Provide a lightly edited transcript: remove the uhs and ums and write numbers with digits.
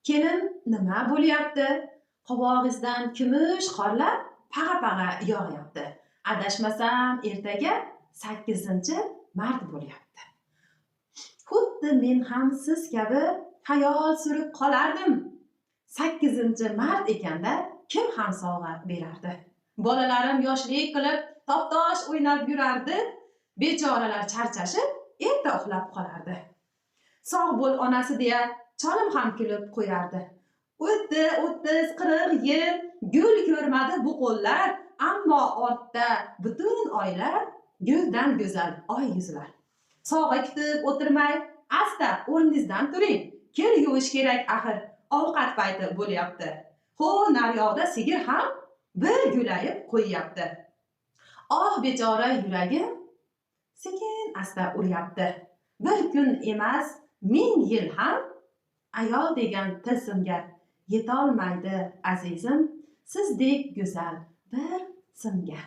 Kelin, nima bo'lyapti? Qovog'ingizdan kumush qorlar pag'a-pag'a yog'yapti. Adashmasam, ertaga 8-mart bo'lyapti. Xuddi men ham siz kabi xayol surib qolardim. 8-mart ekanda, kim ham sovg'a berardi? Bolalarim yoshlik qilib top-tosh o'ynab yurardi. Bechoralar charchashib erta uxlab qolardi. Sog' bo'l, onasi, deya cholim ham kulib qo'yardi. O'tdi 30-40 yil, gul ko'rmadi bu qo'llar, ammo ortda butun oila, guldan go'zal oy yuzlar. Sovg'a kutib o'tirmay, asta o'rningizdan turing. Kir yuvish kerak axir, ovqat payti bo'lyapti. Ho, naryoqda sigir ham bir gulayib qo'yyapti. Oh, bechora yuragim sekin asta uryapti. Bir kun emas, ming yil ham ayol degan tilsimga yetolmaydi, azizim, sizdek go'zal bir simga.